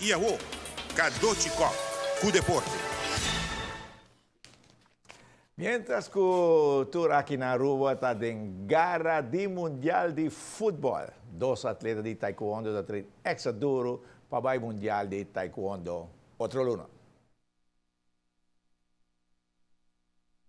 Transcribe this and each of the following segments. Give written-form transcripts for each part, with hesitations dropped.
I awo, Cadochi Kock ku deporte. Mientras ku tur aki na Aruba ta den gara di Mundial di Futbol, dos atleta di Taekwondo ta train extra duro pa bai Mundial di Taekwondo otro luna.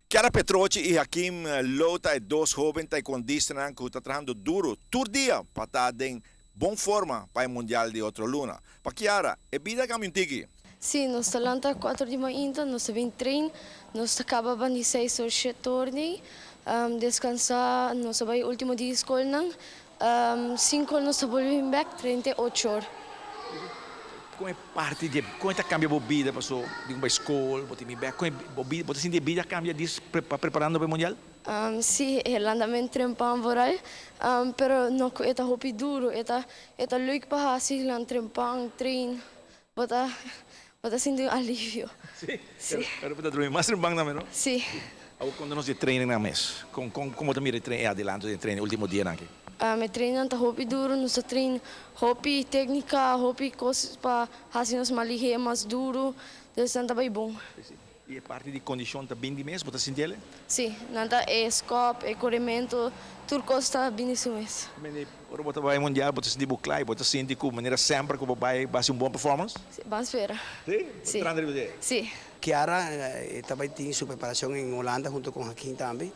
Chiara Petrochi i Hakim Lo ta e dos hoben taekwondistanan ku ta trahando duru tur dia pa ta den bon forma pa e mundial di otro luna. Pa Chiara, e bida a kambia un tiki. Sí, nos ta lanta kuater di mainta, nos ta bin train, nos ta kaba bandi seis or shete or di deskansá, nos a bai ultimo dia di skolnan. Sinku or nos ta bolbe bin bek, 38 or. Kon e parti di e, kon e ta kambia bo bida paso di un bai skol, bo tin bin bek, kon e bo bida, bo ta sinti e bida a kambia dis pa preparando pa e mundial? Si, e landament trempan vooral, pero no ku e ta hopi duru, e ta e ta leuk pa hasi lan trempan, train, bo ta bo ta sinti un alivio. Si? Si. Pero bo ta drumi mas trempan tambe no? Si. Awor konta nos di e trainingnan mes, kon kon kon bo ta mira e train e adelanto di e train e ultimo dianan aki? E trainnan ta hopi duru, nos ta train hopi teknika, hopi kos pa hasi nos mas lihé, mas duru, dus nan ta bai bon. I e parti di kondishon ta bin di mes, bo ta sinti el? Si, nan ta e skòp, e korementu, tur kos ta bin di su mes. Mende, ora bo ta bai mundial bo ta sinti bo kla i bo ta sinti ku manera semper ku bo bai bo hasi un bon performance? Si, ban spera. Si? Bo ta tranda riba dje? Si. Kiara ta bai tin su preparacion en Holanda hunto con Hakim tambe.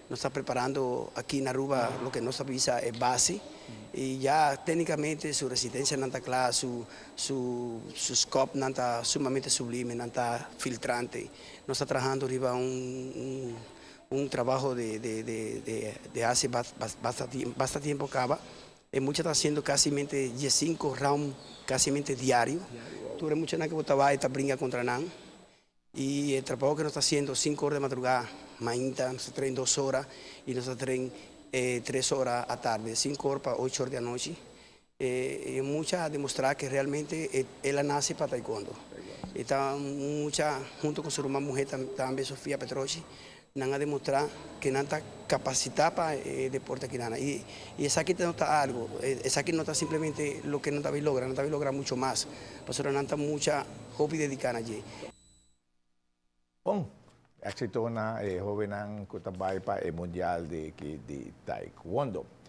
Nos ta preparando aki na Aruba loke nos ta bisa e base y ya tecnicamente su resistencianan ta cla, su su su scopnan ta sumamente sublime, nan ta filtrante. Nos ta trahando riba un un trabaho de de de de de hace basta basta tiempo caba. E mucha ta haciendo casimente diescinco round casimente diario. Tur e muchanan cu bo ta bay ta bringa contra nan. Y e trabou que nos ta haciendo cinco ora di madruga mainta, nos ta train dos ora y nos ta train tres ora atardi, cinco ora pa ocho ora di anochi. E mucha a demostra que realmente el a nace pa taekwondo. E ta un mucha hunto cu su ruman muher tambe Sofia Petrochi, nan a demostra que nan ta capacita pa e deporte aki nan. Y esaki no ta algo, esaki no ta simplemente loke nan ta bay logra, nan ta bay logra mucho mas, pasobra nan ta mucha hopi dedica na dje. Bon exito na e hobennan cu ta bay pa e mundial di ki di Taekwondo.